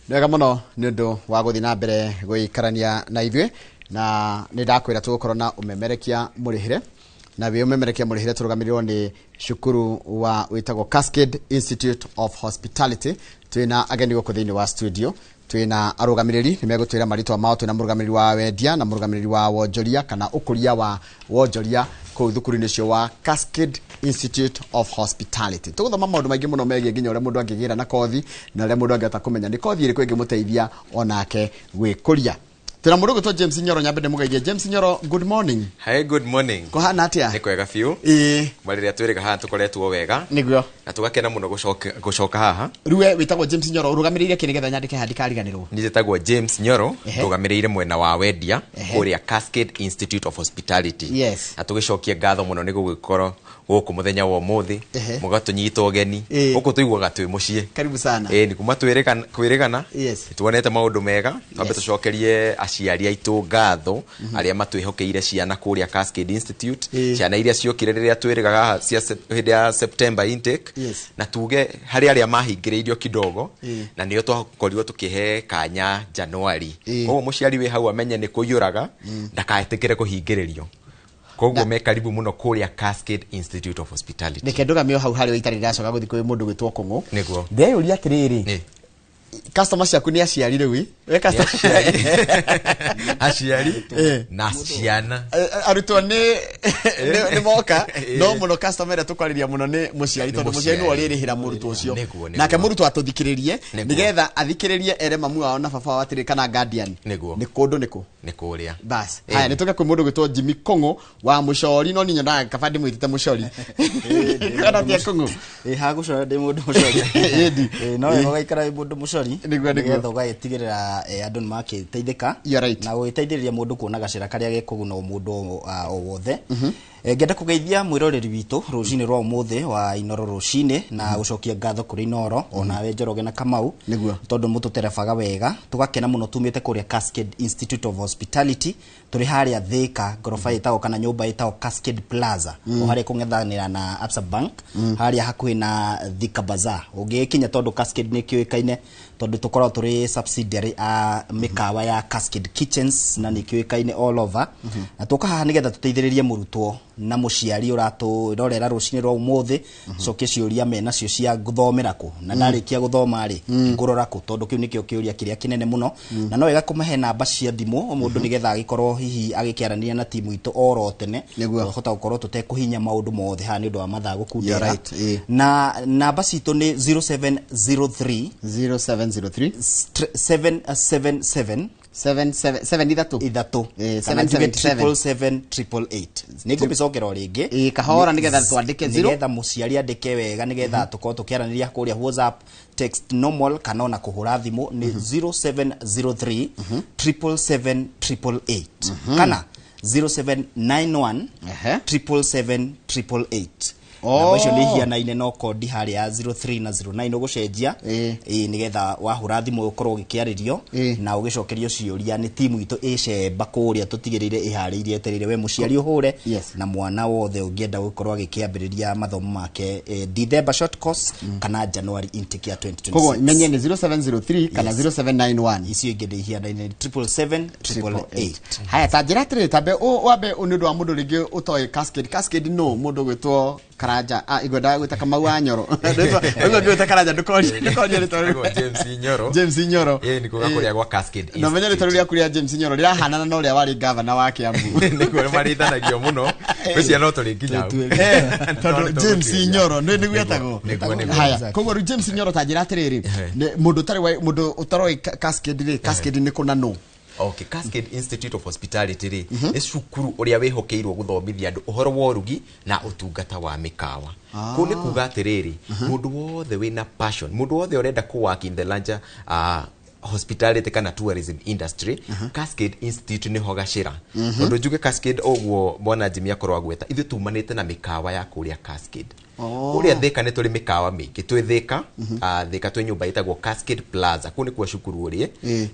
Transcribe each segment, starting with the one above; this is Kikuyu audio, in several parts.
Nĩ wega mũno nĩ ũndũ wa gũthiĩ na mbere gũikarania na ithuĩ, na nĩ ndakwĩra tũgũkorwo na ũmemerekia mũrĩhĩre, na wĩ ũmemerekia mũrĩhĩre tũrũgamĩrĩrwo nĩ cukuru wa wĩtagwo Cascade Institute of Hospitality. Twĩna ageni gũkũ thĩinĩ wa studio, twĩna arũgamĩrĩri, nĩ megũtwĩra marĩtwa mao. Twĩna mũrũgamĩrĩri wa wendia na mũrũgamĩrĩri wa wonjoria kana ũkũria wa wonjoria kũu thukuru-inĩ ũcio wa Cascade Institute of Hospitality. Tũgũthoma maũndũ maingĩ mũno megiĩ nginya ũrĩa mũndũ angĩgĩra na kothi na ũrĩa mũndũ angĩhota kũmenya nĩ kothi ĩrĩkũ ĩngĩmũteithia onake gwĩkũria. Twĩna mũndũ ũgwĩtwo James Nyoro. Nyambe ndĩmũgeithie. James Nyoro, good morning. Hi, good morning. Kũhana atĩa? Nĩ kwega biũ. Kuma rĩrĩa twĩrĩga haha tũkoretwo wega. Na tũgakena mũno gũcoka haha. Rĩu we wĩtagwo James Nyoro, ũrũgamĩrĩire kĩ nĩgetha nyandĩke haha ndikariganĩrwo? Niĩ njĩtagwo James Nyoro, ndũgamĩrĩire mwena wa wendia kũrĩa Cascade Institute of Hospitality. Na tũgĩcokie ngatho mũno nĩ gũgĩkorwo gũkũ mũthenya wa ũmũthĩ, mũgatũnyita ũgeni. Gũkũ tũiguaga twĩ mũciĩ. Karibu sana. Ĩĩ, nĩ kuma kwĩrĩgana tuonete maũndũ mega. Twambe tũcokerie aciari aitũ ngatho arĩa matwĩhokeire ciana kũrĩa Cascade Institute, ciana iria ciokire rĩrĩa twĩrĩgaga haha cia hĩndĩ ya September intake, na tuge harĩ arĩa mahingĩrĩirio kidogo, na nĩo twakorirwo tũkĩhe kanya January. Koguo mũciari wĩ hau amenye nĩ kũiyũraga, ndakaetĩkĩre kũhingĩrĩrio. Koguo me karibu mũno kũrĩa Cascade Institute of Hospitality. Reke ndũgamie o hau harĩ itarĩ ndĩracoka gũthiĩ kwĩ mũndũ gwĩtwo Kũng'ũ. Nĩguo. Ndeyũria atĩrĩrĩ, customer ciaku nĩ aciari rĩu ĩ? We Aciari na ciana. Arutwo nĩ moka, no mũno customer ĩrĩa tũkwarĩria mũno nĩ mũciari, tondũ mũciari nĩwe ũrĩrĩhĩra mũrutwo ũcio. Nĩguo. Nake mũrutwo atũthikĩrĩrie nĩgetha athikĩrĩrie ere mamu wao na baba wao atĩrĩ, kana guardian, Nĩguo. nĩ kũndũ nĩ kũ. Nĩ kũrĩa. Bas, haya, nĩ tũke kwĩ mũndũ gwĩtwo Jimmy Kũng'ũ wa mũcori, no niĩ nyonaga kaba ndĩmwĩtĩte mũcori, kana tia Kũng'ũ? Ĩ, hagũcora ndĩ mũndũ mũcori. Ĩndi. Ĩ, no wega ũgaikara wĩ mũndũ mũcori, Nĩguo. nĩgetha ũgagĩtigĩrĩra andũ nĩ makĩteithĩka You're right. na gũgĩteithĩrĩria mũndũ kuona gacĩra karĩa gekũguna o mũndũ o wothe. Ngenda kũgeithia mwĩroreri witũ rũcinĩ rwa ũmũthĩ wa Inoro rũcinĩ na gũcokia ngatho kũrĩ Inoro onawe Njoroge na Kamau, tondũ mũtũterebaga wega tũgakena mũno. Tumĩte kũrĩa Cascade Institute of Hospitality, tũrĩ harĩa Thika, ngoroba ĩtagwo kana nyũmba ĩtagwo Cascade Plaza, o harĩa kũng'ethanĩra na Absa Bank, harĩa hakuhĩ na Thika Bazaar ũngĩgĩkinya, tondũ Cascade nĩ kĩũĩkaine tondũ tũkoragwo tũrĩ subsidiary a mĩkawa ya Cascade Kitchens na nĩ kĩũĩkaine all over. Na tũka haha nĩgetha tũteithĩrĩrie mũrutwo na mũciari ũratũrorera rũcinĩ rwa ũmũthĩ, cokie ciũria menacio cia gũthomera kũ na ndarĩkia gũthoma rĩ, ngũrora kũ, tondũ kĩu nĩkĩo kĩũria kĩrĩa kĩnene mũno. Na no wega kũmahe namba cia thimũ mũndũ nĩgetha agĩkorwo hihi agĩkĩaranĩria na timu itũ oro tene. Hota gũkorwo tũtekũhinya maũndũ mothe haha nĩ ũndũ wa mathaa You're gũkundera. right, ĩĩ. Na namba citũ nĩ 0703 0703 777 7 ithatũ. Ithatũ. Kana njuge 777. 777 888. Nĩ ngũmĩcokera o rĩngĩ. Ĩĩ, kahora nĩgetha twandĩke zero. Nĩgetha mũciari andĩke wega, nĩgetha tũkorwo tũkĩaranĩria kũrĩa WhatsApp, text normal, kana ona kũhũra thimũ nĩ 0703 777 888 kana 0791 777 888. Namba icio nĩ ihianaine no kodi harĩa ya 03 na 09 ũgũcenjia. Ĩĩ, nĩgetha wahũra thimũ ũkorwo ũgĩkĩarĩrio na ũgĩcokerio ciũria nĩ timu itũ ĩcemba kũrĩa tũtigĩrĩire ĩharĩirie etereire we mũciari ũhũre na mwana wothe ũngĩenda gũkorwo agĩkĩambĩrĩria mathomo make December short course kana January intake ya 2026. Koguo menye nĩ 0703 kana 0791. Icio ingĩ nĩ ihianaine, 777 888. Haya, ta njĩra atĩrĩrĩ, tambe wambe nĩ ũndũ wa mũndũ rĩngĩ ũtoĩ Cascade. Cascade no mũndũ gwĩtwo Karanja, ah, ingwendaga gwĩta Kamau wa Nyoro. Ũguo ngĩgwĩta Karanja, ndũkorie ndũkorie rĩtwa rĩu. Etagwo James Nyoro. James Nyoro. Ĩĩ, nĩ kuga kũrĩa gwa Cascade Na menye rĩtwa rĩu rĩaku rĩa James Nyoro rĩrahanana na ũrĩa warĩ gavana wa Kiambu. Nĩguo, marĩithanagio mũno, gwĩciria no tũrĩ nginya hau. Tondũ James Nyoro nĩ nĩguo etagwo. Nĩguo. Haya, koguo rĩu James Nyoro, ta njĩra atĩrĩrĩ, mũndũ ũtarĩ mũndũ ũtaroĩ Cascade rĩ, Cascade nĩ kũna nũ? Okay, Cascade Institute of Hospitality rĩ, nĩ cukuru ũrĩa wĩhokeirwo gũthomithia andũ ũhoro wa ũrugi na ũtungata wa mĩkawa. Kũu nĩ kuga atĩrĩrĩ, mũndũ wothe wĩna passion, mũndũ wothe ũrenda kũ work in the larger hospitality kana tourism industry, Cascade Institute nĩho gacĩra. Tondũ njuge Cascade ũguo bwana Jimmy akorwo agweta, ithuĩ tumanĩte na mĩkawa ya kũrĩa Cascade. Kũrĩa Thika nĩ tũrĩ mĩkawa mĩingĩ. Twĩ Thika, Thika twĩ nyũmba ĩtagwo Cascade Plaza, kũu nĩkuo cukuru ũrĩ.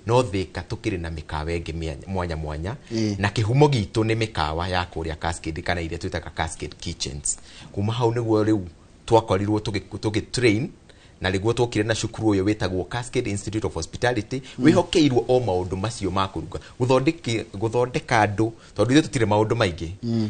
No Thika tũkĩrĩ na mĩkawa ĩngĩ mwanya mwanya, na kĩhumo gitũ nĩ mĩkawa ya kũrĩa Cascade kana iria twĩtaga Cascade Kitchens. Kuma hau nĩguo rĩu twakorirwo tũgĩ train Na nĩguo twokire na cukuru ũyũ wĩtagwo Cascade Institute of Hospitality, wĩhokeirwo o maũndũ macio ma kũruga, gũthondeka andũ, tondũ ithuĩ tũtirĩ maũndũ maingĩ.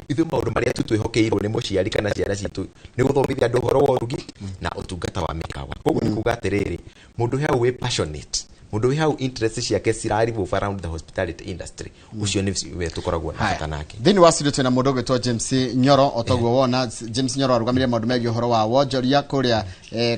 Ithuĩ maũndũ marĩa tu twĩhokeirwo nĩ mũciari kana ciana citũ nĩ gũthomithia andũ ũhoro wa ũrugi na ũtungata wa mĩkawa. Koguo nĩ kuga atĩrĩrĩ, mũndũ wĩ hau wĩ passionate, mũndũ wĩ hau interest ciake cira revolve around the hospitality industry, ũcio nĩ we tũkoragwo na bata nake. Thĩinĩ wa studio twĩna mũndũ ũgwĩtwo James Nyoro. O toguo wona, James Nyoro arũgamĩrĩire maũndũ megiĩ ũhoro wa wonjoria kũrĩa,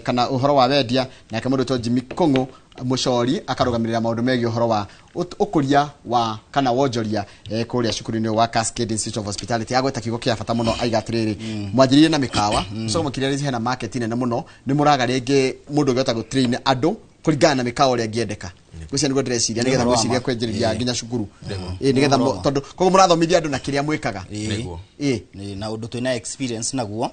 kana ũhoro wa wendia, nake mũndũ ũgwĩtwo Jimmy Kũng'ũ Mũcori akarũgamĩrĩra maũndũ megiĩ ũhoro wa ũkũria wa kana wonjoria, kũrĩa cukuru-inĩ wa Cascade Institute of Hospitality. Agweta kiugo kĩa bata mũno, aiga atĩrĩrĩ, mwanjĩrĩirie na mĩkawa, mũcoka mũkĩrĩa hena market nene mũno, nĩ mũraga rĩngĩ mũndũ ũngĩhota gũ-train andũ kũringana na mĩkawa ũrĩa ĩngĩendeka. Gwĩciria nĩguo ndĩreciria nĩgetha Ũhoro wa mwĩcirie ma. kwenjĩrĩria nginya cukuru. Ĩ, nĩgetha tondũ koguo mũrathomithia andũ na kĩrĩa mwĩkaga. Nĩguo. Nĩ na ũndũ twĩna experience naguo,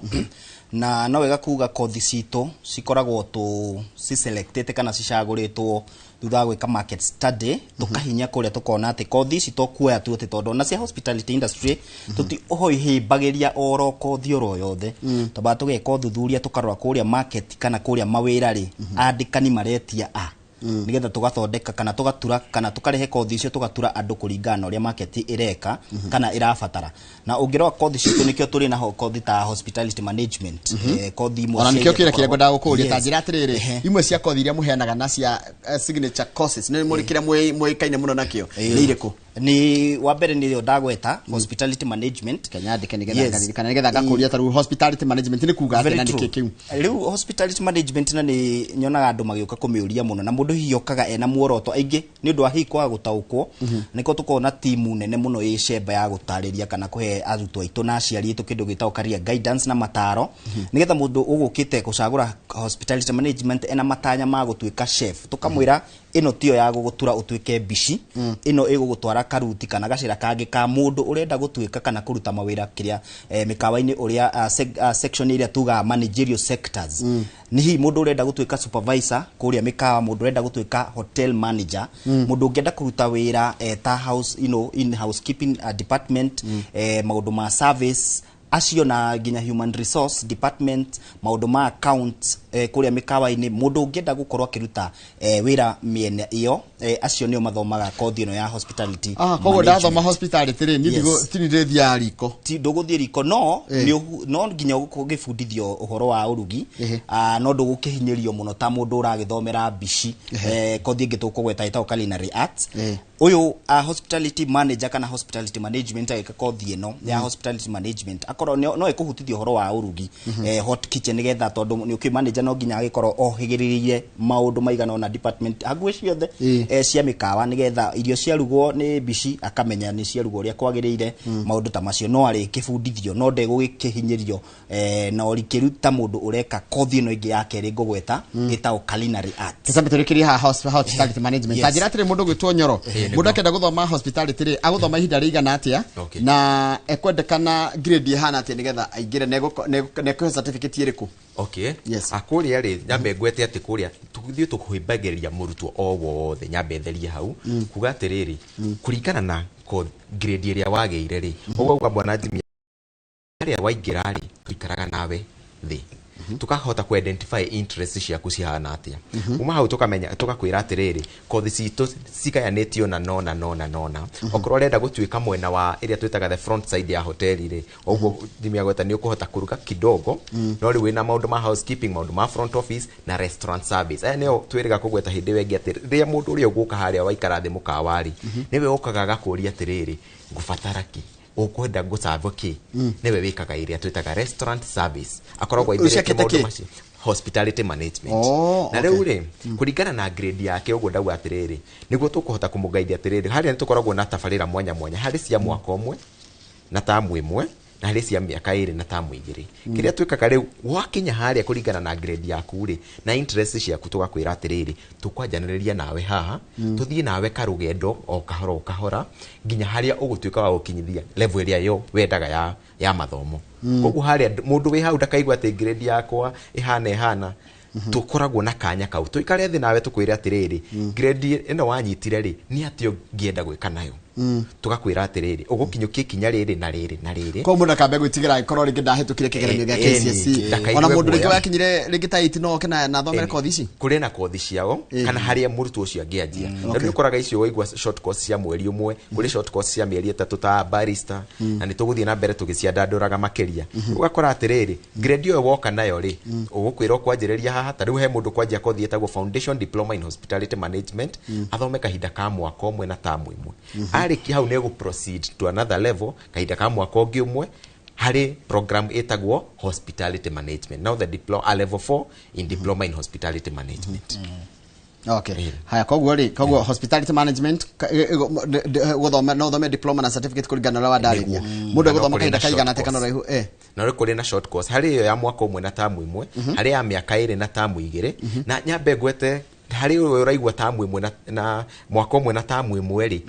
na no wega kuga kothi citũ cikoragwo tũ ciselectĩte kana cicagũrĩtwo thutha wa gwĩka market study, tũkahinya kũrĩa tũkona atĩ kothi ici to kuoya tu atĩ tondũ ona cia hospitality industry tũti ũhĩmbagĩria oro kothi oro yothe. Twambaga tũgeka ũthuthuria, tũkarora kũrĩa market kana kũrĩa mawĩra rĩ, andĩkani maretia a nigetha tugathondeka kana tugatura kana tukarehe kothi icio, tugatura andũ kũringana na ũrĩa market ĩreka kana ĩrabatara. Na ũngĩrora kothi citũ, nĩkĩo tũrĩ na kothi ta hospitality management, kothi imwe Ona cia nĩkĩo iria kĩũria kĩrĩa ngwendaga gũkũria, ta njĩra atĩrĩrĩ, imwe cia kothi iria mũheanaga na cia signature courses, nĩ mũrĩ kĩrĩa mũĩkaine mũno nakĩo, nĩ irĩkũ? Nĩ wa mbere nĩ ĩyo ndagweta, hospitality management. Kanyandĩke nĩgetha ngaririkana, nĩgetha ngakũria. Ta rĩu hospitality management nĩ kuga atĩa, Very na nĩkĩ true. kĩu? Rĩu hospitality management, na nĩ nyonaga andũ magĩũka kũmĩũria mũno, na mũndũ hihi okaga ena muoroto aingĩ nĩ ũndũ wa hihi kwaga gũtaũkwo. Nĩkĩo tũkoragwo na timu nene mũno ĩ cemba ya gũtarĩria kana kũhe arutwo aitũ na aciari aitũ kĩndũ gĩtagwo career guidance na mataro, nĩgetha mũndũ ũgũkĩte gũcagũra hospitality management ena matanya ma gũtuĩka chef, tũkamwĩra ĩno tiyo ya gũgũtura ũtuĩke mbici, ĩno ĩgũgũtwara karuti kana gacĩra kangĩ ka mũndũ ũrenda gũtuĩka kana kũruta mawĩra kĩrĩa, mĩkawa-inĩ ũrĩa section ĩrĩa tugaga managerial sectors. Nĩ hihi mũndũ ũrenda gũtuĩka supervisor kũrĩa mĩkawa, mũndũ ũrenda gũtuĩka hotel manager, mũndũ ũngĩenda kũruta wĩra, ta house, in housekeeping department, maũndũ ma service acio, na nginya human resource department, maũndũ ma account, kũrĩa mĩkawa-inĩ, mũndũ ũngĩenda gũkorwo akĩruta wĩra mĩena ĩyo, acio nĩo mathomaga kothi ĩno ya hospitality Ah, koguo management. ndathoma hospitality rĩ, niĩ tini ndĩthiaga riko? Ti ndũgũthiĩ riko, no no nginya ũgĩbundithio ũhoro wa ũrugi. Ah, no ndũgũkĩhinyĩrio mũno ta mũndũ ũragĩthomera mbici. Kothi ĩngĩ tũkũgweta ĩtagwo culinary arts. Ũyũ hospitality manager kana hospitality management, agĩka kothi ĩno ya hospitality management, akorwo no ĩkũhutithia ũhoro wa ũrugi, hot kitchen, nĩgetha tondũ nĩ ũkĩ manager no nginya agĩkorwo ohĩgĩrĩire maũndũ maigana ũna, department hakuhĩ ciothe cia mĩkawa, nĩgetha irio ciarugwo nĩ mbici akamenya nĩ ciarugwo ũrĩa kwagĩrĩire. Maũndũ ta macio no arĩkĩbundithio, no ndegũgĩkĩhinyĩrio na ũrikĩru ta mũndũ ũreka kothi ĩno ĩngĩ ya kerĩ ngũgweta ĩtagwo culinary arts. Tũcambe tũrĩkĩrie haha hospitality management. Ta njĩra atĩrĩ, mũndũ gwĩtwo Nyoro, mũndũ akĩenda gũthoma hospitality rĩ, agũthoma ihinda rĩigana atĩa, na ekwendekana grade ĩhana atĩa nĩgetha aingĩre, na ekũhe certificate ĩrĩkũ? Okay. Yes. Kũrĩa rĩ, nyambe ngwete atĩ kũrĩa tũthiĩ tũkũhĩmbagĩria mũrutwo o wothe. Nyambe therie hau kuga atĩrĩrĩ, kũringana na grade ĩrĩa wagĩire rĩ, ũguo uga bwana Jimmy, harĩa waingĩra rĩ, tũikaraga nawe thĩ, tukahota ku identify interest ciaku cihana atĩa. Kuma hau tukamenya, tugakwĩra atĩrĩrĩ, kothi citũ cigayanĩtio na nona nona nona. Okorwo ũrenda gũtuĩka mwena wa ĩrĩa twĩtaga the front side ya hoteli rĩ, ũguo Jimmy agweta nĩ ũkũhota kũruga kidogo, no rĩu wĩna maũndũ ma housekeeping, maũndũ ma front office na restaurant service. Aya nĩo twĩrĩga kũgweta hĩndĩ ĩyo ĩngĩ, atĩ rĩrĩa mũndũ ũrĩa ũgũka harĩa waikara thĩ mũkawa rĩ, nĩwe ũkaga agakũria atĩrĩrĩ, ngũbatara kĩ, ũkwenda ngũserve kĩ? Nĩwe wĩkaga ĩrĩa twĩtaga restaurant service, akoragwo aithĩrĩtie Ũciakĩte maũndũ kĩ? macio, hospitality management. Oh, Na okay. rĩu rĩ, kũringana na grade yake, ũguo ndauga atĩrĩrĩ, nĩguo tũkũhota kũmũgaithia atĩrĩrĩ, harĩa nĩ tũkoragwo na tabarĩra mwanya mwanya, harĩ cia mwaka ũmwe na tamu ĩmwe, na harĩ cia mĩaka 2 na tamu 2. Kĩrĩa twĩkaga rĩu, wakinya harĩa, kũringana na grade yaku rĩ na interest ciaku, tũgakwĩra atĩrĩrĩ, tũkwanjanĩrĩria nawe haha, tũthiĩ nawe karũgendo o kahora o kahora nginya harĩa ũgũtuĩka wa gũkinyithia level ĩrĩa yo wendaga ya mathomo. Koguo harĩa mũndũ wĩ hau ndakaigua atĩ grade yakwa ĩhana ĩhana. Tũkoragwo na kanya kau tũikare thĩ nawe, tũkwĩre atĩrĩrĩ, grade ĩno wanyitire rĩ, nĩ atĩa ũngĩenda gwĩka nayo. Tugakwĩra atĩrĩrĩ, ũgũkinyũkia ikinya rĩrĩ na rĩrĩ na rĩrĩ. Koguo mũndũ akambe gwĩtigĩra angĩkorwo rĩngĩ ndahĩtũkire kĩgeranio gĩa KCSE. Ndakaigue Ona mũndũ rĩngĩ guoya. wakinyire rĩngĩ ta 8 no oke na athomere kothi ici. Kũrĩ na kothi ciao kana harĩa mũrutwo ũcio angĩanjia. Na nĩ ũkoraga icio waigua short course cia mweri ũmwe, kũrĩ short course cia mĩeri 3 ta barista, na nĩ tũgũthiĩ na mbere tũgĩciandandũraga makĩria. Ũgakora atĩrĩrĩ, grade ĩyo woka nayo rĩ, ũgũkwĩrwo kwanjĩrĩria haha. Ta rĩu he mũndũ kwanjia kothi ĩtagwo Foundation Diploma in Hospitality Management, athome kahinda ka mwaka ũmwe na tamu ĩmwe. Arĩkia hau nĩ egũ proceed to another level kahinda ka mwaka ũngĩ ũmwe harĩ program ĩtagwo Hospitality Management, now the diploma, a level 4 in diploma in hospitality management. Okay. Haya, koguo rĩ, koguo hospitality management gũthoma no ũthome diploma na certificate kũringana na ũrĩa wandarĩria. Mũndũ egũthoma Na no kũrĩ kahinda na kaigana short atĩa kana course. ũraihu? Na rĩu kũrĩ na short course harĩ ĩyo ya mwaka ũmwe na tamu ĩmwe, harĩ ya mĩaka 2 na tamu 2. Na nyambe ngwete harĩ ũyũ ũraigua tamu ĩmwe na mwaka ũmwe na tamu ĩmwe rĩ,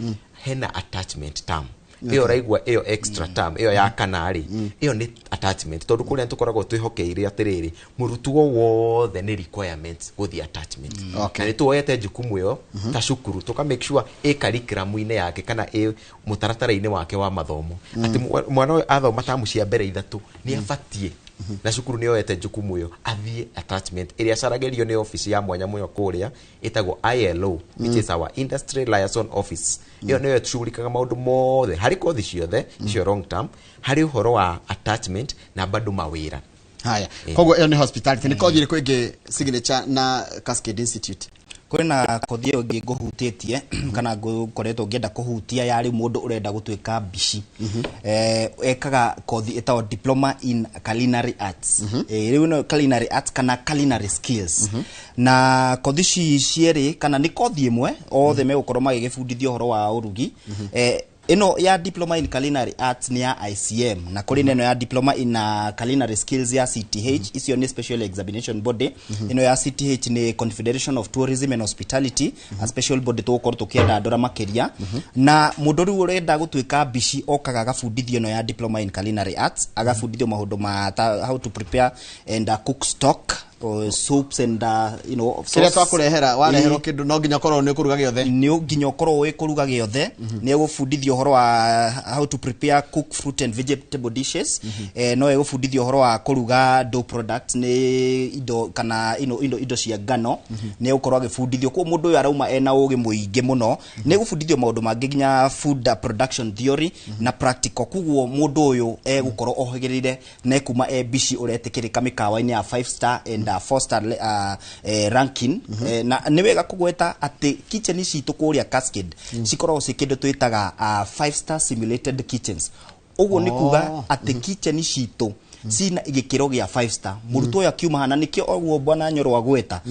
hena attachment term ĩyo ũraigua, ĩyo extra term ĩyo ya kana rĩ, ĩyo nĩ attachment, tondũ kũrĩa tũkoragwo twĩhokeire atĩrĩrĩ, mũrutwo wothe nĩ requirements gũthiĩ attachment. Na nĩ tuoete jukumu ĩyo ta cukuru, tũka make sure ĩ curriculum-inĩ yake kana ĩ mũtaratara-inĩ wake wa mathomo, atĩ mwana ũyũ athoma tamu cia mbere 3 nĩ abatiĩ, na cukuru nĩ yoete jukumu ĩyo, athiĩ attachment ĩrĩa acaragĩrio nĩ ofici ya mwanya mũno kũrĩa ĩtagwo ILO, which is our Industry Liaison Office. Ĩyo nĩyo ĩtũcugurikaga maũndũ mothe harĩ kothi ciothe icio long term, harĩ ũhoro wa attachment na bado mawĩra. Haya, koguo ĩyo nĩ hospitality. Nĩ kothi ĩrĩkũ ĩngĩ signature na Cascade Institute? Kũrĩ na kothi ĩyo ĩngĩ ngũhutĩtie kana ngũkoretwo ngĩenda kũhutia ya rĩu mũndũ ũrenda gũtuĩka mbici. Ekaga kothi ĩtagwo Diploma in Culinary Arts. Rĩu ĩno culinary arts kana culinary skills, na kothi ici cierĩ kana nĩ kothi ĩmwe, othe megũkorwo magĩgĩbundithio ũhoro wa ũrugi. Ĩno ya Diploma in Culinary Arts nĩ ya ICM, na kũrĩ na ĩno ya Diploma in Culinary Skills ya CTH. Icio nĩ special examination body. Ĩno ya CTH nĩ Confederation of Tourism and Hospitality, a special body tũgũkorwo tũkĩandandũra makĩria. Na mũndũ rĩu ũrenda gũtuĩka mbici okaga agabundithio ĩno ya Diploma in Culinary Arts, agabundithio maũndũ ma how to prepare and cook stock or soups and you know Kĩrĩa sauce. twakũrehera, wareherwo kĩndũ no nginya ũkorwo nĩ ũkũruga gĩothe. Nĩ nginya ũkorwo ũĩ kũruga gĩothe. Nĩ egũbundithio ũhoro wa how to prepare, cook fruit and vegetable dishes. No egũbundithio ũhoro wa kũruga dough products, nĩ indo kana indo cia ngano. Nĩ egũkorwo agĩbundithio. Koguo mũndũ ũyũ arauma ena ũgĩ mũingĩ mũno. Nĩ egũbundithio maũndũ mangĩ nginya food production theory na practical. Koguo mũndũ ũyũ egũkorwo ohĩgĩrĩire na ekuma e mbici ũretĩkĩrĩka mĩkawa-inĩ ya 5 star and 4 star ranking. Na nĩ wega kũgweta atĩ kitchen citũ kũrĩa Cascade cikoragwo ciĩ kĩndũ twĩtaga 5 star simulated kitchens. Ũguo nĩ kuga atĩ kitchen citũ cina gĩkĩro gĩa 5 star. Mũrutwo ũyũ akiuma hana, nĩkĩo ũguo bwana Nyoro agweta,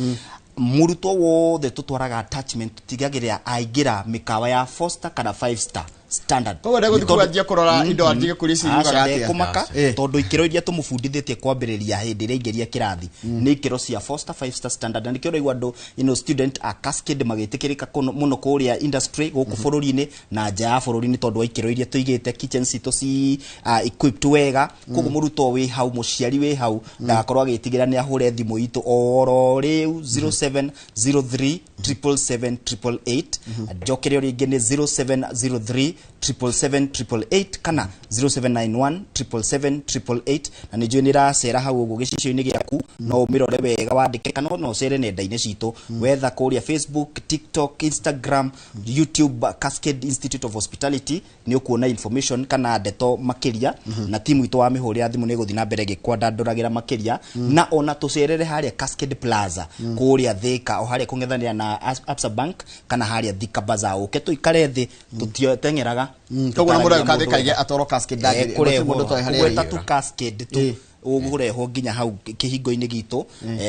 mũrutwo wothe tũtwaraga attachment tũtigagĩrĩra aingĩra mĩkawa ya 4 star kana 5 star standard. Koguo ndegũthiĩ Nĩ kũu anjie kũrora indo, anjie kũrĩa ici Aca, irugaga atĩa. ndekũmaka, tondũ ikĩro iria tũmũbundithĩtie kwambĩrĩria hĩndĩ ĩrĩa aingĩria kĩrathi nĩ ikĩro cia 4 star, 5 star standard. Na nĩkĩo ũraigua andũ, student a Cascade magĩtĩkĩrĩka mũno kũrĩa industry gũkũ bũrũri-inĩ na nja ya bũrũri-inĩ, tondũ wa ikĩro iria tũigĩte kitchen citũ ci equipped wega. Koguo mũrutwo wĩ hau, mũciari wĩ hau, ndagakorwo agĩtigĩra, nĩ ahũre thimũ itũ oro rĩu 0703 777 888. Njokere o rĩngĩ, nĩ 0703 777 888 kana 0791 777 888. Na nĩ njũĩ nĩ ĩracera hau ũguo gĩcicio-inĩ gĩaku, no ũmĩrore wega wandĩke, kana no ũcere nenda-inĩ citũ wetha kũrĩa Facebook, TikTok, Instagram, YouTube, Cascade Institute of Hospitality, nĩ ũkuona information kana ndeto makĩria. Na timu itũ wa mĩhũrĩra thimũ nĩ ĩgũthiĩ na mbere ĩgĩkwandandũragĩra makĩria. Na ona tũcerere harĩa Cascade Plaza kũrĩa Thika, o harĩa kũng'ethanĩra na Absa Bank, kana harĩa Thika Bazaar, ũke tũikare thĩ, tũtioteng'eraga. Koguo na mũndũ agĩũka Thika aige atwarwo Cascade, ndangĩ Kũrehwo mũndũ toĩ harĩa kũgweta arĩ. Tu Cascade tu, ũgũrehwo nginya hau kĩhingo-inĩ gitũ,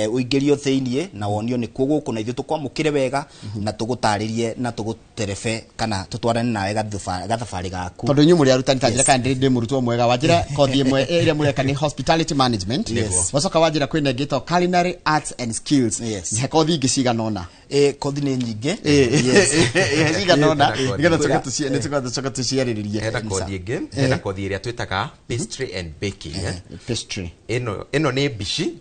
ũingĩrio thĩiniĩ na wonio nĩkuo gũkũ, na ithuĩ tũkwamũkĩre wega na tũgũtarĩrie na tũgũterebe kana tũtwarane nawe gathabarĩ gaku. Tondũ inyuĩ mũrĩ arutani, ta njĩra Yes. kana ndĩ mũrutwo mwega, wanjĩra kothi ĩmwe ĩrĩa mũreka nĩ hospitality management. Yes. Wacoka wanjĩra kwĩna ĩngĩ ĩtagwo culinary arts and skills. Yes. He kothi ingĩ cigana ũna. Kothi nĩ nyingĩ. Yes. Cigana ũna Hena kothi. nĩgetha tũcoke tũciarĩrĩrie. Hena kothi ĩngĩ, hena kothi ĩrĩa twĩtaga pastry and baking, eh. Pastry. Ĩno nĩ mbici.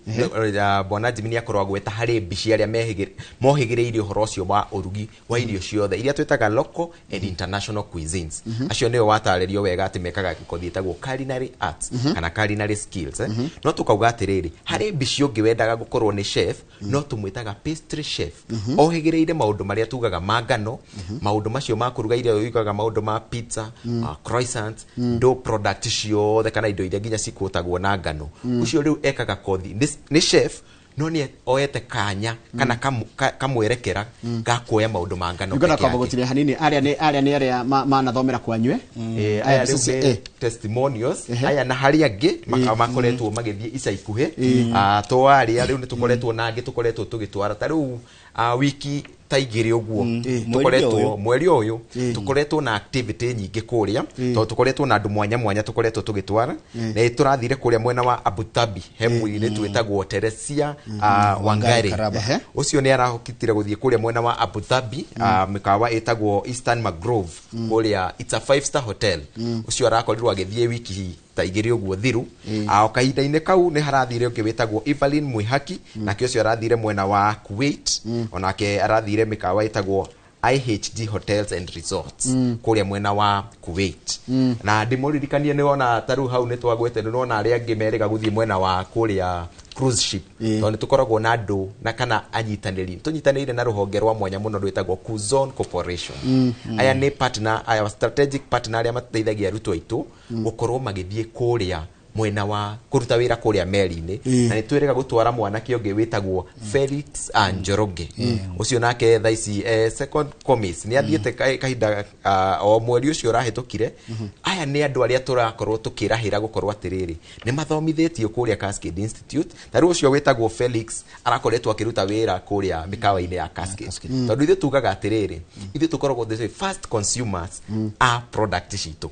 Bwana Jimmy nĩ akorwo agweta harĩ mbici arĩa mohĩgĩrĩire ũhoro ũcio wa ũrugi wa irio ciothe iria twĩtaga local and international cuisines. Acio nĩo watarĩrio wega atĩ mekaga kothi ĩtagwo culinary arts kana culinary skills, eh. No tũkauga atĩrĩrĩ, harĩ mbici ũngĩ wendaga gũkorwo nĩ chef, no tũmwĩtaga pastry chef, ohĩgĩrĩire maũndũ marĩa tugaga ma ngano, maũndũ macio ma kũruga irio, yugaga maũndũ ma pizza, croissant, dough product ciothe kana indo iria nginya cikũtagwo na ngano. Ũcio rĩu ekaga kothi nĩ chef, no nĩ oete kanya kana kamwerekera ga kuoya maũndũ ma ngano Ngona peke kwamba yake. gũtiria hanini, arĩa nĩ arĩa manathomera kwanyue. Aya Aya rĩu nĩ testimonials. Aya na harĩ angĩ makoretwo magĩthiĩ ica ikuhĩ. To arĩa rĩu nĩ tũkoretwo na angĩ tũkoretwo tũgĩtwara ta rĩu wiki ta 2 ũguo tũkoretwo Mweri ũyũ. Mweri ũyũ tũkoretwo na activity nyingĩ kũrĩa, tondũ tũkoretwo na andũ mwanya mwanya tũkoretwo tũgĩtwara. Na tũrathire kũrĩa mwena wa Abu Dhabi he mũirĩtu wĩtagwo Teresia Wangari. Karaba. Ũcio nĩ arahotire gũthiĩ kũrĩa mwena wa Abu Dhabi, mĩkawa ĩtagwo Eastern Mangrove kũrĩa, it's a 5 star hotel. Ũcio arakorirwo agĩthiĩ wiki ta 2 ũguo thiru. O kahinda-inĩ kau nĩ harathire ũngĩ wĩtagwo Evelyn Mwihaki, nake ũcio arathire mwena wa Kuwait, onake arathire mĩkawa ĩtagwo IHG Hotels and Resorts kũrĩa mwena wa Kuwait. Na ndĩmũririkanie nĩ wona ta rĩu hau nĩ twagwete, nĩ wona arĩa angĩ merĩga gũthiĩ mwena wa kũrĩa cruise ship, tondũ nĩ tũkoragwo na andũ na kana anyitanĩri tũnyitanĩire na rũhonge rwa mwanya mũno rwĩtagwo Kuzon Corporation. Aya nĩ partner, aya strategic partner arĩa mateithagia arutwo aitũ gũkorwo magĩthiĩ kũrĩa mwena wa kũruta wĩra kũrĩa meri-inĩ. Na nĩ twĩrĩga gũtwara mwanake ũngĩ wĩtagwo Felix Njoroge. Ũcio nake thaa ici second commis nĩ athiĩte kahinda o mweri ũcio ũrahĩtũkire. Aya nĩ andũ arĩa tũrakorwo tũkĩrahĩra gũkorwo atĩrĩrĩ nĩ mathomithĩtio kũrĩa Cascade Institute. Ta rĩu ũcio wĩtagwo Felix arakoretwo akĩruta wĩra kũrĩa mĩkawa-inĩ ya Cascade, tondũ ithuĩ tugaga atĩrĩrĩ, ithuĩ tũkoragwo the first consumers a product citũ.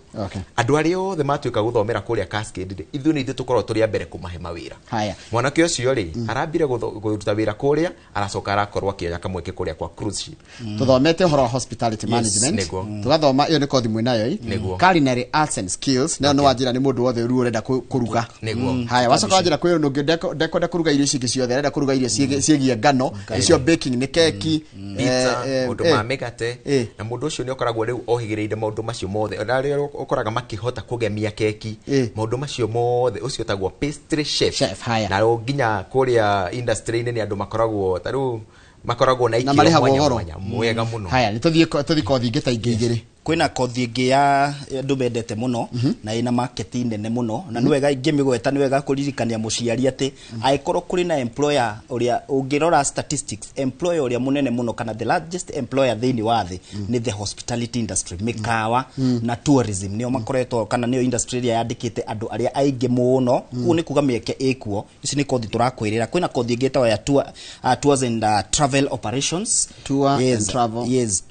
Andũ arĩa othe matuĩka gũthomera kũrĩa Cascade rĩ, ithuĩ nĩ ithuĩ tũkoragwo tũrĩ a mbere kũmahe mawĩra. Haya. Mwanake ũcio rĩ, arambire kũruta wĩra kũrĩa, aracoka arakorwo akĩoya kamweke kũrĩa kwa cruise ship. Tuthomete ũhoro wa hospitality management. Nĩguo. Tugathoma ĩyo nĩ kothi mwĩnayo ĩ Nĩguo. Culinary arts and skills, nayo nĩ wanjĩra nĩ mũndũ wothe rĩu ũrenda kũruga. Nĩguo. Haya, wacoka wanjĩra kwĩ ũndũ ũngĩ ndekwenda kũruga irio ici ingĩ ciothe, arenda kũruga irio ciĩgiĩ ngano icio, baking nĩ keki, pizza, maũndũ ma mĩgate. Na mũndũ ũcio nĩ ũkoragwo rĩu ohĩgĩrĩire maũndũ macio mothe, ona arĩa ũkoraga makĩhota kũgemia keki, maũndũ macio mothe, ũcio ũtagwo pastry chef. Chef, haya. Na rĩu nginya kũrĩa industry-inĩ nĩ andũ makoragwo ta rĩu makoragwo na Na ikĩro marĩhagwo mwanya goro. mwanya mwega mũno. Haya, nĩ tũthiĩ kothi ingĩ ta ingĩ 2. Kwĩna kothi ĩngĩ ya andũ mendete mũno na ĩna market nene mũno, na nĩ wega ingĩmĩgweta, nĩ wega kũririkania mũciari atĩ angĩkorwo kũrĩ na employer ũrĩa ũngĩrora statistics, employer ũrĩa mũnene mũno kana the largest employer thĩinĩ wa thĩ nĩ the hospitality industry, mĩkawa na tourism nĩo makoretwo kana nĩyo industry ĩrĩa yandĩkĩte andũ arĩa aingĩ mũno. Koguo nĩ kuga mĩeke ĩkuo. Ici nĩ kothi tũrakwĩrĩra. Kwĩna kothi ĩngĩ ĩtagwo ya tours and travel operations. Tour and travel. Yes,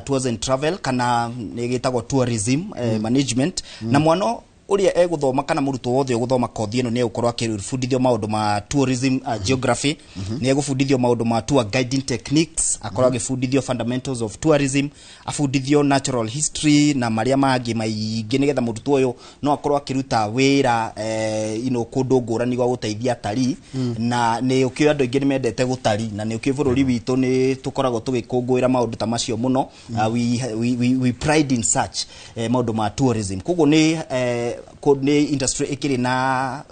tours and travel kana nĩ gĩtagwo tourism management. Na mwana ũrĩa egũthoma kana mũrutwo wothe ũgũthoma kothi ĩno nĩ egũkorwo akĩbundithio maũndũ ma tourism geography, nĩ egũbundithio maũndũ ma tour guiding techniques, akorwo agĩbundithio fundamentals of tourism, abundithio natural history na marĩa mangĩ maingĩ, nĩgetha mũrutwo ũyũ no akorwo akĩruta wĩra kũndũ ngũrani gwa gũteithia atarii. Na nĩ ũkĩũĩ andũ aingĩ nĩ mendete gũtari, na nĩ ũkĩũĩ bũrũri witũ nĩ tũkoragwo tũgĩkũngũĩra maũndũ ta macio mũno. We pride in such maũndũ ma tourism. Koguo nĩ industry ĩkĩrĩ na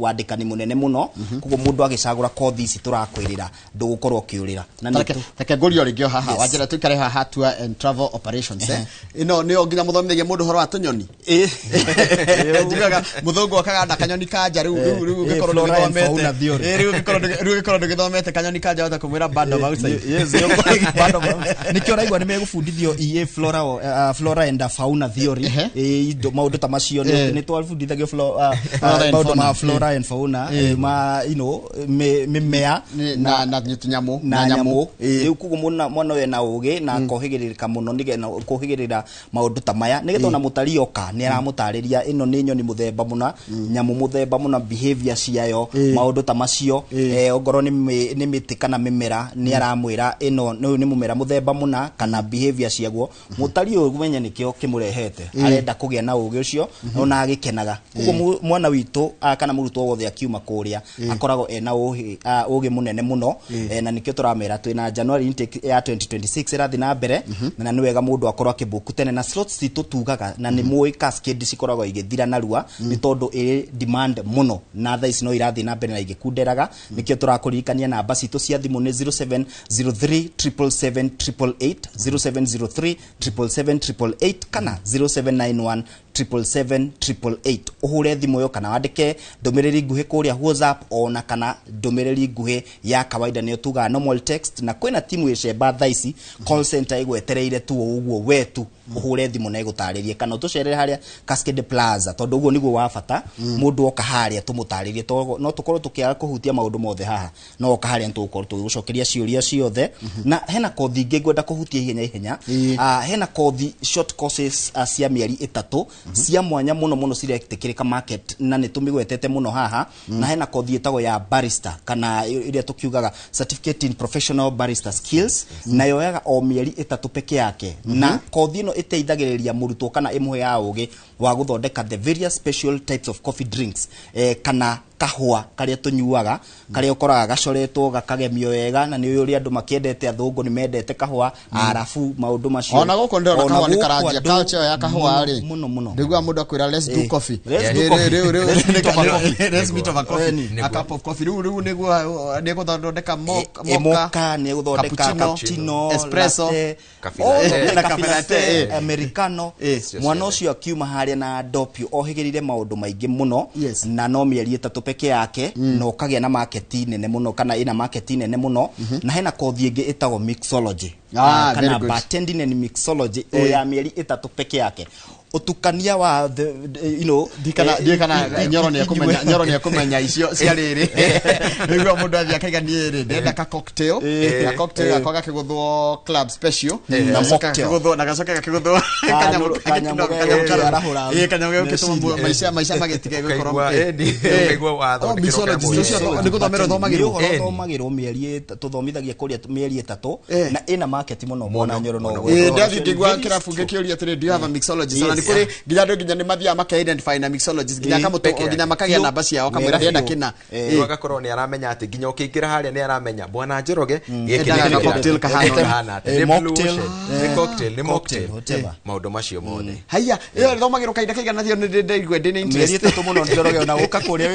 wandĩkani mũnene mũno. Koguo mũndũ agĩcagũra kothi ici tũrakwĩrĩra ndũgũkorwo ũkĩũrĩra na nĩ Reke ngũrio rĩngĩ o haha. Yes. Wanjĩra tũikare haha tour and travel operations, eh? Ĩno nĩyo nginya mũthomithagia mũndũ ũhoro wa tũnyoni. Njiguaga mũthũngũ okaga na kanyoni kanja rĩu ũngĩkorwo Flora and ndũgĩthomete. fauna theory. Rĩu ũngĩkorwo ndũgĩthomete kanyoni kanja wahota kũmwĩra bird of outside. Yes, nĩkĩo ũraigua nĩ megũbundithio EA flora and fauna theory. Indo maũndũ ta macio nĩ Nĩ twabundithagio Flora and maũndũ fauna. ma flora and fauna, ma mĩmea na tũnyamũ. Na nyamũ. Rĩu koguo mwana ũyũ ena ũgĩ na akohĩgĩrĩrĩka mũno nĩgetha kũhĩgĩrĩra maũndũ ta maya, nĩgetha ona mũtari oka nĩ aramũtarĩria ĩno nĩ nyoni mũthemba mũna, nyamũ mũthemba mũna, behavior ciayo, maũndũ ta macio. Ongorwo nĩ mĩtĩ kana mĩmera, nĩ aramwĩra ĩno ũyũ nĩ mũmera mũthemba mũna kana behavior ciaguo. Mũtari ũyũ menye nĩkĩo kĩmũrehete, arenda kũgĩa na ũgĩ ũcio ona agĩkenaga. Koguo mwana witũ kana mũrutwo wothe akiuma kũrĩa akoragwo ena ũgĩ mũnene mũno. Na nĩkĩo tũramera twĩna January intake ya 2026 ĩrathiĩ na mbere, na nĩ wega mũndũ akorwo akĩbook tene. Na slots citũ tugaga na nĩ mũĩ Cascade cikoragwo igĩthira narua nĩ tondũ ĩrĩ demand mũno, na thaa ici no irathiĩ na mbere na igĩkunderaga. Nĩkĩo tũrakũririkania namba citũ cia thimũ nĩ 0703 777 888, 0703 777 888 kana 0791 777 888. Ũhũre thimũ ĩyo kana wandĩke ndũmĩrĩri nguhĩ kũrĩa WhatsApp, ona kana ndũmĩrĩri nguhĩ ya kawaida, nĩyo tugaga normal text. Na kwĩna timu ĩcemba thaa ici call center ĩgwetereire tu o ũguo we tu ũhũre thimũ na ĩgũtarĩrie, kana ũtũcerere harĩa Cascade Plaza, tondũ ũguo nĩguo wa bata. Mũndũ oka harĩa tũmũtarĩrie, tondũ no tũkorwo tũkĩaga kũhutia maũndũ mothe haha, no oka harĩa nĩtũgũkorwo tũgĩgũcokeria ciũria ciothe. Na hena kothi ingĩ ngwenda kũhutia ihenya ihenya. Hena kothi short courses cia mĩeri 3 cia mwanya mũno mũno ciretĩkĩrĩka market, na nĩ tũmĩgwetete mũno haha. Na hena kothi ĩtagwo ya barista, kana ĩrĩa tũkiugaga certificate in professional barista skills, na yoyaga o mĩeri 3 peke yake. Na kothi ĩno ĩteithagĩrĩria mũrutwo kana ĩmũheaga ũgĩ wa gũthondeka the various special types of coffee drinks, kana kahũa karĩa tũnyuaga, karĩa ũkoraga gacoretwo gakagemio wega, na nĩ ũrĩa andũ makĩendete, athũngũ nĩ mendete kahũa, arabu, maũndũ macio. Ona gũkũ ndĩrona Ona kahũa nĩ gũkũ karanjia andũ culture ya kahũa mũno, rĩ. Mũno mũno. Ndiguaga mũndũ akwĩra, "Let's do coffee." Let's do coffee. Rĩu Let's meet over coffee. Let's meet over coffee. Eni. A cup of coffee. Rĩu nĩguo nĩ gũthondeka mocha, mocha, nĩ gũthondeka cappuccino, cappuccino, espresso, latte, Cafe oh, latte. na Cafe cafe latte, latte, americano. Mwana ũcio akiuma harĩa na dopio ohĩgĩrĩire maũndũ maingĩ mũno. Na no mĩeri 3 peke yake, na ũkagĩa na market nene mũno, kana ĩna market nene mũno. Na hena kothi ĩngĩ ĩtagwo mixology, Very kana good. bartending and mixology, o ya mĩeri 3 peke yake, ũtukania wa the Ndiĩ kana Nyoro nĩ ekũmenya, Nyoro nĩ ekũmenya icio cia rĩrĩ. Nĩguo mũndũ athiĩ akaiga niĩ rĩ ndĩrenda ka cocktail, na cocktail gakwa gakĩgũthwo club special Na gacoka mocktail. gakĩgũthwo, na gacoka gakĩgũthwo kanyamũ Kanyamũ kanyamũ karahũra kanyamũ gagũkĩtũma meciria. maica magĩtige gũkorwo Ũkaigua, ũkaigua wathondekerwo mixologist kanyamũ. ũcio nĩ gũthomera Nĩ ũthomagĩrwo. ũhoro Ĩni. ũthomagĩrwo mĩeri tũthomithagia kũrĩa mĩeri 3, na ĩna market mũno, mwana Nyoro, no Mũno. ũguo. Ndathi ngĩigua kĩrabu ngĩkĩũria atĩrĩ, "Do you have a mixologist?" Ona nĩ kũrĩ nginya andũ nginya nĩ mathiaga maka identify na mixologist nginya akamũtũ Peke yake. nginya makagĩa namba ciao, akamwĩra Wega ndĩrenda biũ. kĩna. Rĩu agakorwo nĩ aramenya atĩ nginya ũkĩingĩra harĩa nĩ aramenya bwana Njoroge gĩkĩ Endaga nĩ ka cocktail kahana ũna. kahana atĩa. Nĩ blue Mocktail. ocean, nĩ cocktail, nĩ Cocktail, mocktail, whatever. maũndũ macio mothe. Haiya, ĩyo ĩthomagĩrwo kahinda kaigana? Thio nĩ ndaigua ndĩ na Mĩeri interest. 3 mũno, Njoroge. Ona gũka kũrĩa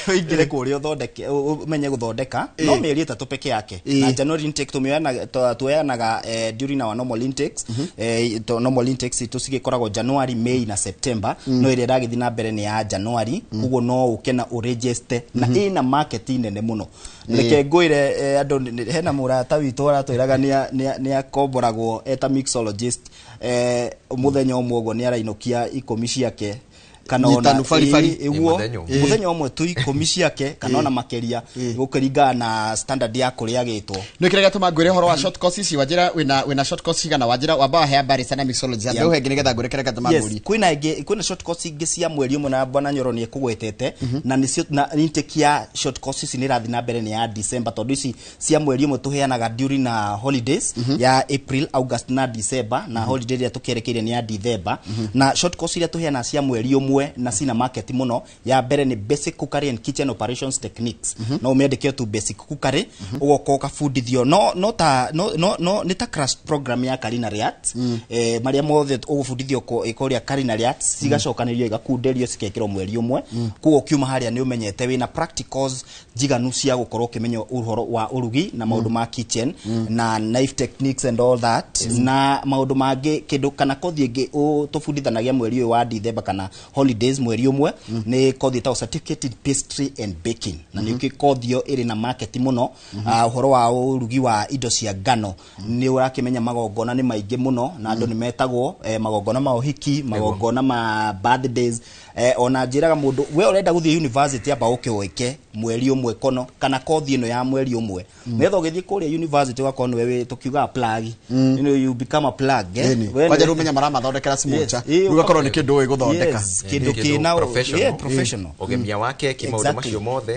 wĩingĩre kũrĩa ũthondeke, ũmenye gũthondeka, no mĩeri 3 peke yake. Na January intake tũmĩoyanaga tuoyanaga during our normal intakes. Normal intakes itũ cigĩkoragwo January, May na September, no ĩrĩa ĩragĩthiĩ na mbere nĩ ya January. Koguo no ũke na ũregister, na ĩna market nene mũno. Reke ngwĩre, andũ hena mũrata witũ aratwĩraga nĩ akomboragwo eta mixologist, mũthenya ũmwe ũguo nĩ arainũkia 10 ciake kana ona Nyitanu baribari. Ĩĩ, ũguo Mũthenya ũmwe. Mũthenya ũmwe tu 10 ciake kana ona makĩria, gũkĩringana na standard ya kũrĩa agĩtwo. Nä kä rä gatå ngwä re å horo wa short course ici. Wanjä wä na short course cigana? Wanjä wamba wahea barista na mixologist, ambe å hengä nä getha ngwä re kä rä gatå Yes, ngå kwĩna ĩngĩ, kwĩna short course ingĩ cia mweri 1, na bwana Nyoro nĩ ekũgwetete, na nĩcio na intake ya short course ici nĩ ĩrathiĩ na mbere, nĩ ya December, tondũ ici cia mweri 1 tũheanaga during na holidays ya April, August na December, na holiday ĩrĩa tũkĩerekeire nĩ ya December. Na short course iria tũheanaga cia mweri 1 na cina market mũno, ya mbere nĩ basic cookery and kitchen operations techniques. No ũmĩandĩke tu basic cookery, ũgoka ũkabundithio no no ta no no no nĩ ta crash program ya culinary arts, marĩa mothe ũgũbundithio kũrĩa culinary arts cigacokanĩrio, igakunderio, cikekĩrwo mweri 1. Koguo ũkiuma harĩa nĩ ũmenyete wĩna practicals njiganu cia gũkorwo ũkĩmenya ũhoro wa ũrugi na maũndũ ma kitchen na knife techniques and all that na maũndũ mangĩ. Kĩndũ kana kothi ĩngĩ tũbundithanagia mweri ũyũ wa December kana holiday. holidays mweri ũmwe, nĩ kothi ĩtagwo certificate in pastry and baking, na nĩ kothi ĩyo ĩrĩ na market mũno. Ũhoro wa ũrugi wa indo cia ngano, nĩ ũrakĩmenya magongona nĩ maingĩ mũno na andũ nĩ metagwo magongona ma ũhiki, magongona ma birthdays. Ona njĩraga mũndũ we ũrenda gũthiĩ university, amba ũke wĩke mweri ũmwe kono kana kothi ĩno ya mweri ũmwe, nĩgetha ũgĩthiĩ kũrĩa university ũgakorwo nĩwe tũkiugaga plug, you know, you become a plug, eh? Ĩni. We Kwanja rĩu menya maramathondekera smocha. Yes. Rĩu gakorwo nĩ kĩndũ ũĩ gũthondeka. Yes, kĩndũ Kĩndũ kĩna professional. Yeah, professional. Ũgemia wa keki, maũndũ macio mothe,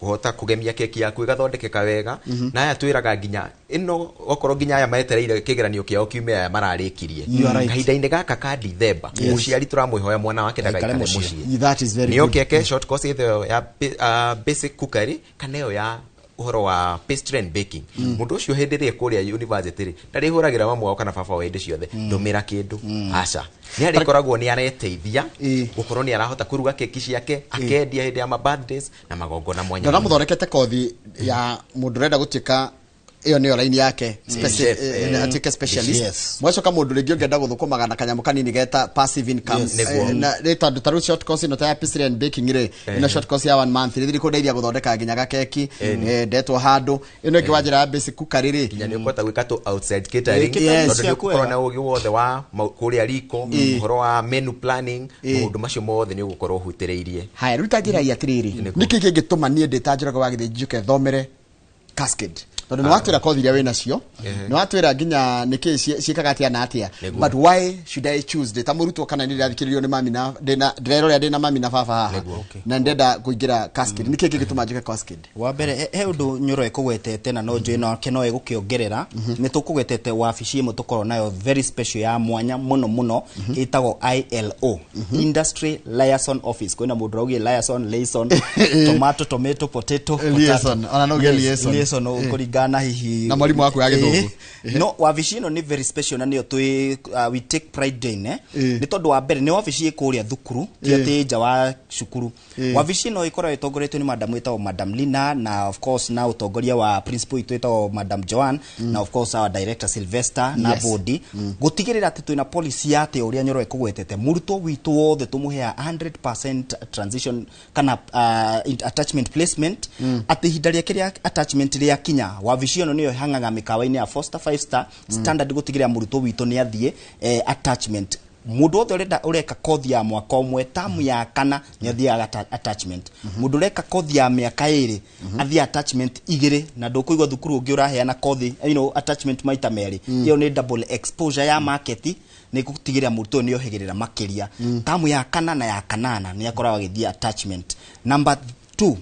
kũhota kũgemia keki yaku ĩgathondekeka wega. Na aya twĩraga nginya ĩno, okorwo nginya aya metereire kĩgeranio kĩao kiume, aya mararĩkirie You are right. kahinda-inĩ gaka ka Dithemba, mũciari tũramwĩhoya mwana wake ndagaikare Aikare mũciĩ. mũciĩ. That is very Nĩo good. keke short course either ĩyo ya basic cookery kana ĩyo ya ũhoro wa pastry and baking. Mũndũ ũcio hĩndĩ ĩrĩa kũrĩa university rĩ, ndarĩhũragĩra mamu wao kana baba wao hĩndĩ ciothe, ndũmĩra kĩndũ, aca, nĩ arĩkoragwo nĩ areteithia gũkorwo nĩ arahota kũruga keki ciake akendia hĩndĩ ya ma birthdays na magongona mwanya Ndona mwanya. mũthondekete kothi ya mũndũ ũrenda gũtuĩka ĩyo nĩyo line yake Chef, atuĩke specialist. Mwacoka mũndũ rĩngĩ ũngĩenda gũthũkũmaga na kanyamũ kanini geta passive income. Yes. Nĩguo. Na rĩ tondũ ta rĩu short course ĩno ta ya pastry and baking rĩ, ĩno short course ya one month rĩ, kũndeithia gũthondeka nginya gakeki, ndetwo handũ. Ĩno ĩngĩ wa njĩra ya basic cookery rĩ, nginya nĩ ũkũhota gwĩka tũ outside catering, Yes. tondũ nĩ ũgũkorwo na ũgĩ wothe wa kũrĩa riko, ũhoro wa menu planning, maũndũ macio mothe nĩ ũgũkorwo ũhutĩrĩirie. Haya, rĩu ta njĩra ya atĩrĩrĩ, Nĩguo. nĩkĩ kĩngĩtũma niĩ ndĩ ta Njoroge wa Gĩthĩnji njũke thomere Cascade? Tondũ nĩ watwĩra kothi iria wĩ nacio, nĩ watwĩra nginya nĩkĩ ciĩkaga atĩa na atĩa, Nĩguo. but why should I choose ndĩ ta mũrutwo kana nĩ ndĩrathikĩrĩrio nĩ mami na ndĩrerorera ndĩ na mami na baba haha Nĩguo. na ndĩrenda kũingĩra Cascade, nĩkĩ kĩngĩtũma njũke Cascade? Wa mbere, he ũndũ Nyoro ĩkũgwetete na no njũĩ nake no ĩgũkĩongerera. Nĩ tũkũgwetete wabici ĩmwe tũkorwo nayo very special, ya mwanya mũno mũno, ĩtagwo ILO, Industry Liaison Office. Kwĩna mũndũ ũraugire liaison, liaison, tomato, tomato, potato, potato. Liaison, ona no uge Yes, liaison. Liaison kũringana na hihi Na mwarimũ waku wa Gĩthũngũ. No wabici ĩno nĩ very special na nĩyo twĩ we take pride in, eh? Nĩ tondũ wa mbere nĩ wabici ĩ kũrĩa thukuru, ti atĩ nja wa cukuru. Wabici ĩno ĩkoragwo ĩtongoretio nĩ madam ĩtagwo Madam Lina, na of course na ũtongoria wa principal itũ ĩtagwo Madam Joan, na of course our director Sylvester na board, gũtigĩrĩra atĩ twĩna policy ya atĩ ũrĩa Nyoro ĩkũgwetete, mũrutwo witũ wothe tũmũheaga 100% transition kana attachment placement, atĩ ihinda rĩake rĩa attachment rĩakinya, wabici ĩno nĩyo ĩhangaga mĩkawa-inĩ ya four star, five star standard, gũtigĩrĩra mũrutwo witũ nĩ athiĩ attachment. Mũndũ wothe ũrenda ũreka kothi ya mwaka ũmwe, tamu ya kana, nĩ athiaga attachment. Mũndũ ũreka kothi ya mĩaka 2 athiaga attachment 2, na ndũkũigua thukuru ũngĩ ũraheana kothi attachment maita merĩ. Ĩyo nĩ double exposure ya market, nĩ gũtigĩrĩra mũrutwo ũyũ nĩ ohĩgĩrĩra makĩria. Tamu ya kana na ya kanana nĩ akoragwo agĩthiĩ attachment. Number two,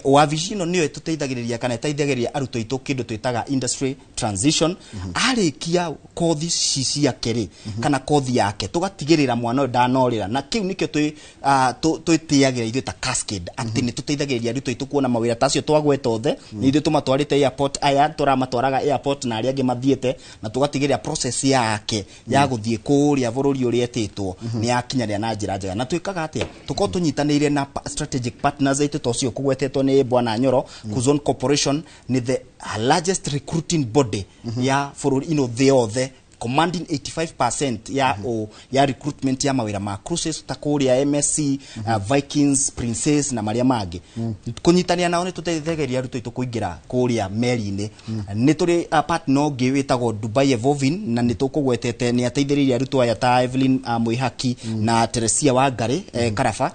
wabici ĩno nĩyo ĩtũteithagĩrĩria kana ĩteithagĩrĩria arutwo aitũ kĩndũ twĩtaga industry transition. Arĩkia kothi ci ciake rĩ, kana kothi yake, tũgatigĩrĩra mwana ũyũ ndanorĩra, na kĩu nĩkĩo twĩtĩagĩra ithuĩ ta Cascade, atĩ nĩ tũteithagĩrĩria arutwo aitũ kuona mawĩra ta acio twagweta othe. Nĩ ithuĩ tũmatwarĩte airport, aya tũramatwaraga airport na arĩa angĩ mathiĩte, na tũgatigĩrĩra process yake ya gũthiĩ kũrĩa bũrũri ũrĩa etĩtwo nĩ yakinyanĩra na njĩra njega. Na twĩkaga atĩa? Tũkorwo tũnyitanĩire na strategic partners aitũ ta ũcio kũgwetetwo nĩ bwana Nyoro. Kuzon Corporation nĩ the largest recruiting body ya bũrũri ino thĩ yothe, commanding 85% ya ya recruitment ya mawĩra ma cruises ta kũrĩa MSC, Vikings, Princess na marĩa mangĩ. Kũnyitanĩra nao nĩ tũteithagĩrĩria arutwo aitũ kũingĩra kũrĩa meri-inĩ. Nĩ tũrĩ partner ũngĩ wĩtagwo Dubai Evolving, na nĩ tũkũgwetete nĩ ateithĩrĩirie arutwo aya ta Evelyn Mwĩhaki na Teresia Wangari Karaba.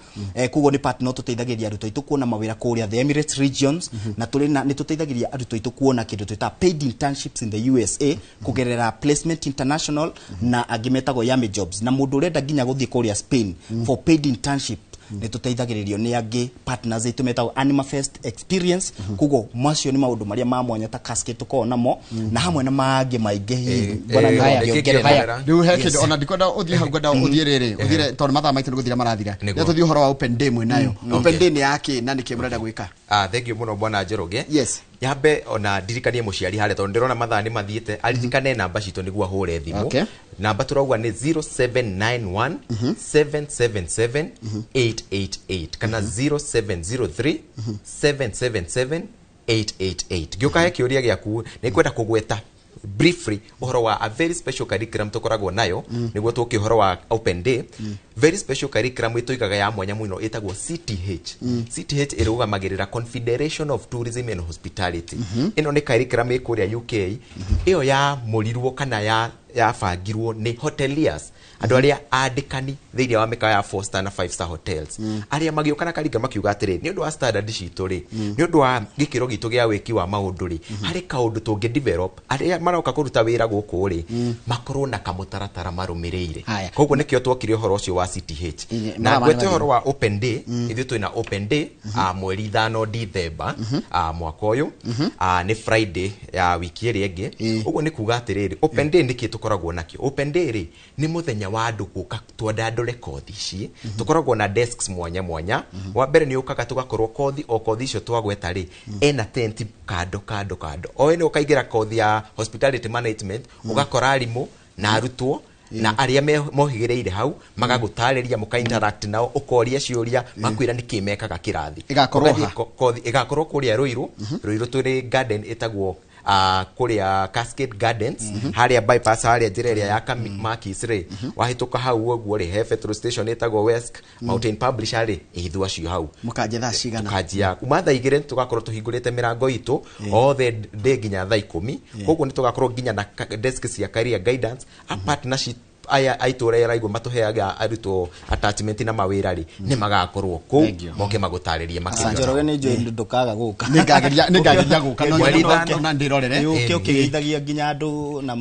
Koguo nĩ partner tũteithagĩrĩria arutwo aitũ kuona mawĩra kũrĩa the Emirates regions, na tũrĩ na nĩ tũteithagĩrĩria arutwo aitũ kuona kĩndũ twĩtaga paid internships in the USA kũgerera Placement International na angĩ metagwo Yami Jobs. Na mũndũ ũrenda nginya gũthiĩ kũrĩa Spain for paid internship, nĩ tũteithagĩrĩrio nĩ angĩ partners aitũ metagwo Animafest Experience. Koguo macio nĩ maũndũ marĩa ma mwanya ta Cascade tũkoragwo namo, na hamwe na mangĩ maingĩ hihi bwana Nyoro angĩongerera. Haya, rĩu he kĩndũ ona ndikwenda ũthiĩ hau, ngwenda ũthiĩ rĩrĩ, ũthiĩ tondũ mathaa maitũ nĩ gũthira marathira. Nĩguo. Nĩ tũthiĩ ũhoro wa open day mwĩnayo. Open Okay. day nĩ ya kĩ na nĩkĩ mũrenda gwĩka? Ah, thank you mũno bwana Njoroge. Nyambe ona ndirikanie mũciari harĩa, tondũ ndĩrona mathaa nĩ mathiĩte, aririkane namba citũ nĩguo ahũre thimũ. Namba tũrauga nĩ 0791 777 888 kana 0703 777 888. Ngĩũka he kĩũria gĩaku, nĩ ngwenda kũgweta Briefly ũhoro wa a very special curriculum tũkoragwo nayo, nĩguo tũke ũhoro wa open day. Very special curriculum ĩtũigaga ya mwanya mũno ĩtagwo CTH. CTH ĩrũgamagĩrĩra Confederation of Tourism and Hospitality. Ĩno nĩ curriculum ĩ kũrĩa UK, ĩyo yamũrirwo kana ya yabangirwo nĩ hoteliers, andũ arĩa andĩkani thĩinĩ wa mĩkawa ya 4 star na 5 star hotels, arĩa magĩũka na karinga makiuga atĩrĩ, nĩ ũndũ wa standard citũ rĩ, nĩ ũndũ wa gĩkĩro gitũ gĩa wĩki wa maũndũ rĩ, harĩ kaũndũ tũngĩ develop arĩa maroka kũruta wĩra gũkũ rĩ, makorwo na kamũtaratara marũmĩrĩire. Haya. Koguo nĩkĩo twokire ũhoro ũcio wa CTH. Mathaa Na ma ngwete nĩ ũhoro wa open day, ithuĩ twĩna open day mweri 5 Dithemba mwaka ũyũ, nĩ Friday ya wiki ĩrĩa ĩngĩ. Ũguo nĩ kuga atĩrĩrĩ, open day nĩkĩ tũkoragwo nakĩo? Open day rĩ, nĩ mũthenya wa andũ gũka twandandũre kothi ici. Tũkoragwo na desks mwanya mwanya. Wa mbere nĩ ũkaga tũgakorwo kothi o kothi icio twagweta rĩ, ena tent kando kando kando, o ĩno ũkaingĩra kothi ya hospitality management, ũgakora arimũ na arutwo na arĩa mohĩgĩrĩire hau magagũtarĩria, mũka interact nao, ũkoria ciũria, makwĩra nĩkĩ mekaga kĩrathi. Ĩgakorwo Ũgathiĩ ha? Kothi ĩgakorwo kũrĩa Ruiru. Ruiru tũrĩ garden ĩtagwo kũrĩa Cascade Gardens, harĩa bypass, harĩa njĩra ĩrĩa ya Makis rĩ, wahĩtũka hau ũguo rĩ, he petrol station ĩtagwo West Mountain Publisher rĩ, ĩithũ acio hau. Mũkanjia thaa cigana? Tukanjia kuma thaa 2, tugakorwo tũhingũrĩte mĩrango itũ othe ndĩ nginya thaa 10. Koguo nĩ tũgakorwo nginya na desk cia career guidance, a partnership aya aitũra raigua matũheaga arutwo attachment na mawĩra rĩ, nĩ magakorwo kũu. Thank you. Moke magũtarĩrie makĩria. Njoroge, nĩ njũĩ ndũkaga gũka. Nĩngageria gũka no Mweri nyone ithano. na ndĩrorere. Ũke ũkĩgeithagia nginya andũ na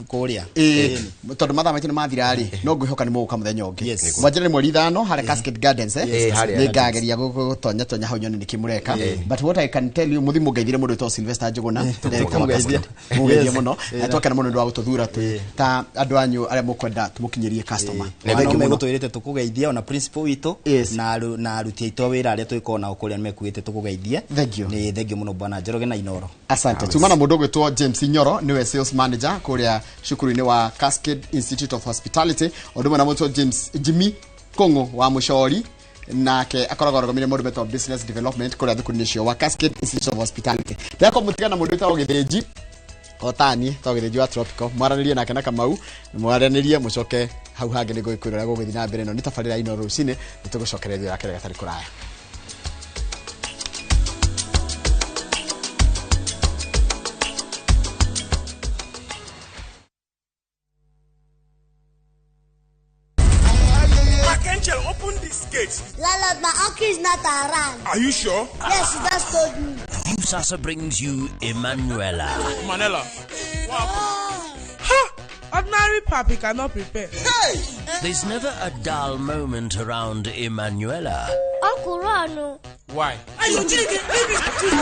kũrĩa. Ĩĩ, tondũ mathaa maitũ nĩ mathira rĩ, no ngwĩhoka nĩ mũgũka mũthenya ũngĩ. Yes. Mwanjĩra nĩ mweri 5 harĩa Cascade Gardens, eh? Yes, harĩa. Nĩ ngageria gũtonya tonya hau nyone nĩkĩ mũreka, but what I can tell you, mũthi mũngeithire mũndũ wĩtagwo Sylvester Njũgũna, director wa Tũkũmũgeithia. Cascade. Mũgeithie Yes. mũno. Na twakena mũno nĩ ũndũ wa gũtũthura twĩ ta andũ anyu arĩa mũkwenda tũmũkinyĩrie customer. Na Thank no you mũno. megũtwĩrĩte tũkũgeithia, ona principal witũ Yes. na aruti aitũ a wĩra arĩa twĩkoragwo nao kũrĩa nĩ mekuĩte tũkũgeithie. Thank you. Nĩ thank you mũno, bwana Njoroge na Inoro. Asante. Tuma na mũndũ ũgwĩtwo James Nyoro, nĩwe sales manager kũrĩa cukuru-inĩ wa Cascade Institute of Hospitality, ũndũ ũmwe na mũtwo James Jimmy Kũng'ũ wa Mũcori, nake akoragwo arũgamĩrĩire maũndũ metagwo business development kũrĩa thukuru-inĩ ũcio wa Cascade Institute of Hospitality. Ndĩrakorwo mũtigana mũndũ wĩtagwo Gĩthĩnji otani tagwo Gĩthĩnji wa Tropical, mwaranĩrie nake na Kamau, mwaranĩrie mũcoke hau hangĩ nĩ ngũgĩkwĩra ũrĩa gũgũthiĩ na mbere. Ĩno nĩ tabarĩra ya Inooro rũcinĩ, nĩ tũgũcokereria ya kerĩ gatarĩ kũraya. Archangel, open this gate. Landlord, my uncle is not around. Are you sure? Yes, he just told me. Sasa brings you Emanuela. Manela. What happened? Ha! Ordinary pap he cannot prepare. There's never a dull moment around Emanuela. Uncle, run. Oh. Why?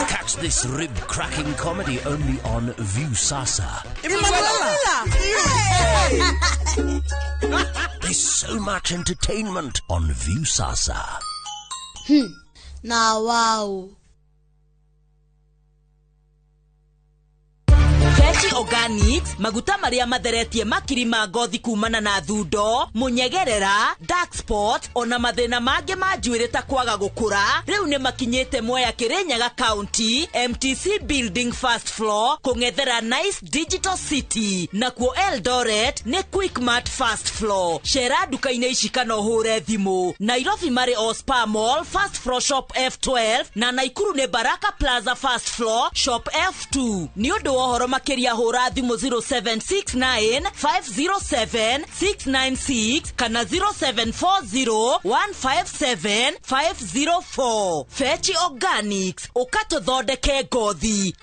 Catch this rib-cracking comedy only on View Sasa. Emanuela! There's so much entertainment on View Sasa. Now, wow. Fetch Organics, maguta marĩa matheretie makiri ma ngothi kumana na thundo, munyegerera, dark spot ona mathĩna mangĩ ma njuĩrĩ ta kwaga gũkũra, rĩu nĩ makinyĩte Mwea Kĩrĩnyaga County, MTC Building first floor, kũng'ethera Nice Digital City, nakuo Eldoret nĩ Quickmart first floor. Cera nduka-inĩ ici kana ũhũre thimũ. Nairobi marĩ o Spa Mall first floor shop F12 na Naikuru nĩ Baraka Plaza first floor shop F2. Nĩ ũndũ wa ũhoro makĩria hũra thimũ 0769 507 696 kana 0740 157 504. Fetch Organics, ũkatũthondeke ngothi.